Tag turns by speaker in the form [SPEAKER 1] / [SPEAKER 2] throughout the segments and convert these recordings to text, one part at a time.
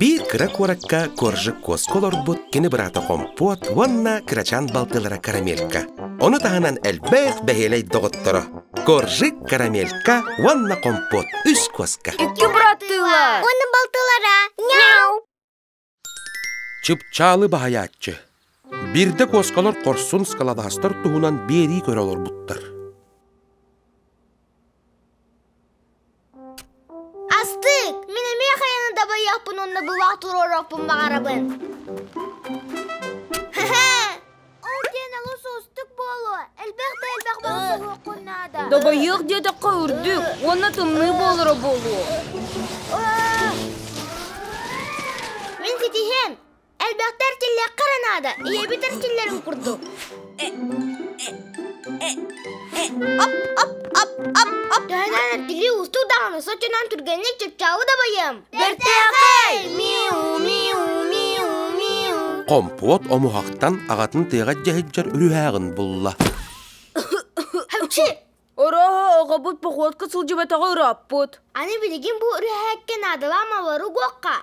[SPEAKER 1] Биир кыра куоракка Коржик куоска олорбут кини быраата Хомпуот уонна кырачаан балтылара Карамелька. Ону таһынан элбэх бэһиэлэй доҕотторо Коржик, Карамелька уонна Хомпуот үс куоска.
[SPEAKER 2] Икки быраттыылар.
[SPEAKER 3] Уонна балтылара. Няу!
[SPEAKER 1] Чыпчаалы баһайааччы. Биирдэ куоскалар хорсун скалолазтар туһунан биэрии көрө олорбуттар.
[SPEAKER 3] Астык! Мин эмиэ хайаны дабайыахпын уонна былаах туруоруохпун баҕарабын. Ол диэн олус уустук буолуо. Элбэх да элбэх боруосуһуоххун наада.
[SPEAKER 2] Дабайыах диэтэххэ үрдүк уонна тымныы буолара буолуо.
[SPEAKER 3] Мин ситиһиэм. Элбэхтэр тиллиэххэ эрэ наада, ийэбит эрчиллэрин курдук. Ап, ап, ап, ап, ап. Төһөнөн эртилии уустук даҕаны соччонон түргэнник чыпчаалы дабайыам. Бэртээхэй! Миу, миу, миу, миу.
[SPEAKER 1] Хомпуот омуһахтан аҕатын тыаҕа дьэһиддьэр үрүһээҕин булла.
[SPEAKER 3] Хапчы!
[SPEAKER 2] Ороһо оҕобут походка сылдьыбатаҕа ырааппыт.
[SPEAKER 3] Аны билигин бу үрүһээккэ наадалаах маллары угуохха.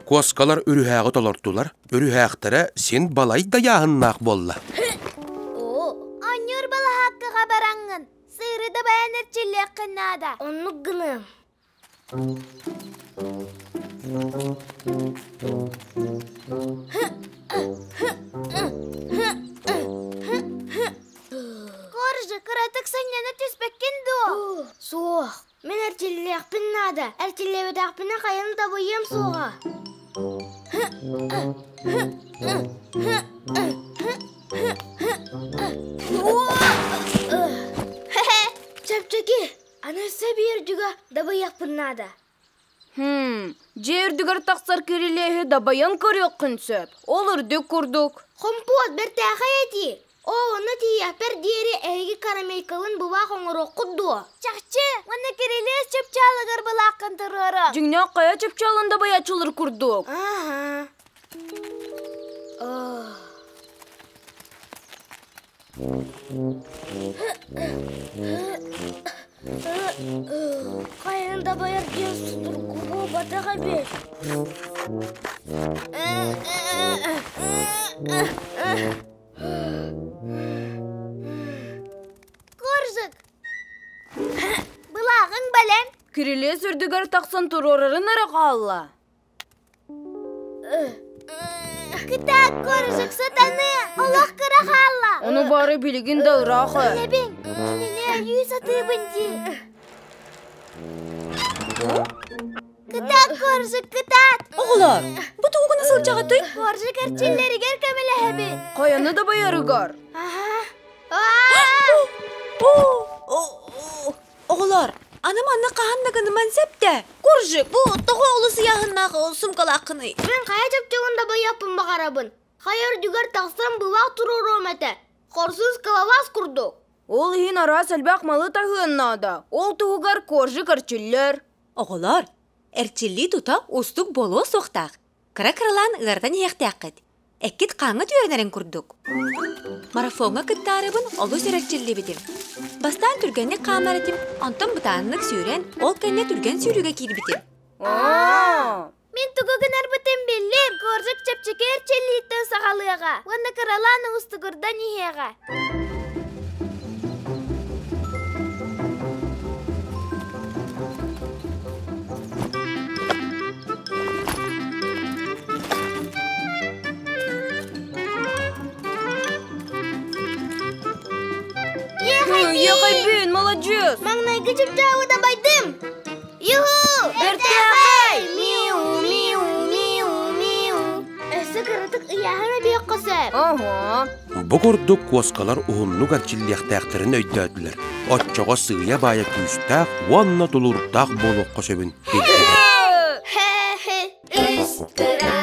[SPEAKER 1] Куоскалар үрүһээҕи толордулар, үрүһээхтэрэ син балай да ыйааһыннаах буолла.
[SPEAKER 3] Оонньуур балаһааккаҕа бараҥҥын, сыыры да байан эрчиллиэххин наада. Оннук гыныам. Коржи, кыратык сынньана түспэккин дуо? Суох, мин эрчиллиэхпин наада. Эрчиллибэтэхпинэ хайаны табыйыам суоҕа. Чэпчэки! Аны өссө биир үрдүгэ дабайыахпын наада.
[SPEAKER 2] Хм, дьиэ үрдүгэр тахсар кирилиэһи дабайан көрүөххүн сөп. Ол үрдүк курдук.
[SPEAKER 3] Хомпуот бэртээхэй этии. Оо, онно тиийиэхпэр диэри эһиги карамелькалын быбаах оҥоруоххут дуо? Чахчы, уонна кирилиэс чыпчаалыгар былааххын туруору.
[SPEAKER 2] Дьиҥнээх хайа чыпчаалын дабайааччылар курдук.
[SPEAKER 3] Ааһа. Хайан да байар диэн судургу буолбатах эбит. Коржик! Былааҕыҥ бэлэм.
[SPEAKER 2] Кирилиэс үрдүгэр тахсан туруорарын эрэ хаалла.
[SPEAKER 3] Кытаат коржик сатаны олох кыра хаалла.
[SPEAKER 2] Ону бары билигин да ыраах ээ.
[SPEAKER 3] Билэбин, кинини өйүү сатыыбын дии. Кытаат коржик, кытаат!
[SPEAKER 4] Оҕолор, бу тугу гына сылдьаҕытый?
[SPEAKER 3] Коржик эрчиллэригэр көмөлөһөбүн.
[SPEAKER 2] Хайаны да байарыгар.
[SPEAKER 3] Аха.
[SPEAKER 4] Оҕолор, аны манна хаһан да гыныман сөп да. Коржик, бу тоҕо олус ыйааһыннаах сумкалааххыный?
[SPEAKER 3] Мин хайа чөпчөгүн да байыахпын баҕарабын. Хайа үрдүгэр тахсан былаах туруоруом этэ. Хорсун скалолаз курдук.
[SPEAKER 2] Ол иһин араас элбэх малы таһыан наада. Ол туһугар коржик эрчиллэр.
[SPEAKER 4] Оҕолор, эрчиллии тута уустук буолуо суохтаах. Кыра-кыралаан ыаратан иһиэхтээххит. Эккит хааҥҥыт үөрэнэрин курдук. Марафоҥҥа кыттаарыбын олус эрчиллибитим. Бастаан түргэнник хаамар этим, онтон бытааннык сүүрэн, ол кэннэ түргэн сүүрүүгэ киирбитим.
[SPEAKER 3] Мин тугу гынарбытын биллим. Коржик чэпчэки эрчиллииттэн саҕалыаҕа уонна кыралаан уустугурдан иһиэҕэ.
[SPEAKER 2] Ехайбин, молодец!
[SPEAKER 3] Маҥнайгы чыпчаалы дабайдым! Юху!
[SPEAKER 2] Бэртээхэй!
[SPEAKER 3] Миу, миу, миу, миу. Өссө кыратык ыйааһын эбиэххэ сөп.
[SPEAKER 2] Ага.
[SPEAKER 1] Бу курдук куоскалар уһуннук эрчиллиэхтээхтэрин өйдөөтүлэр. Оччоҕо сыыйа-баайа күүстээх уонна тулуурдаах буолуохха сөбүн биллилэр.
[SPEAKER 3] Үс кыра.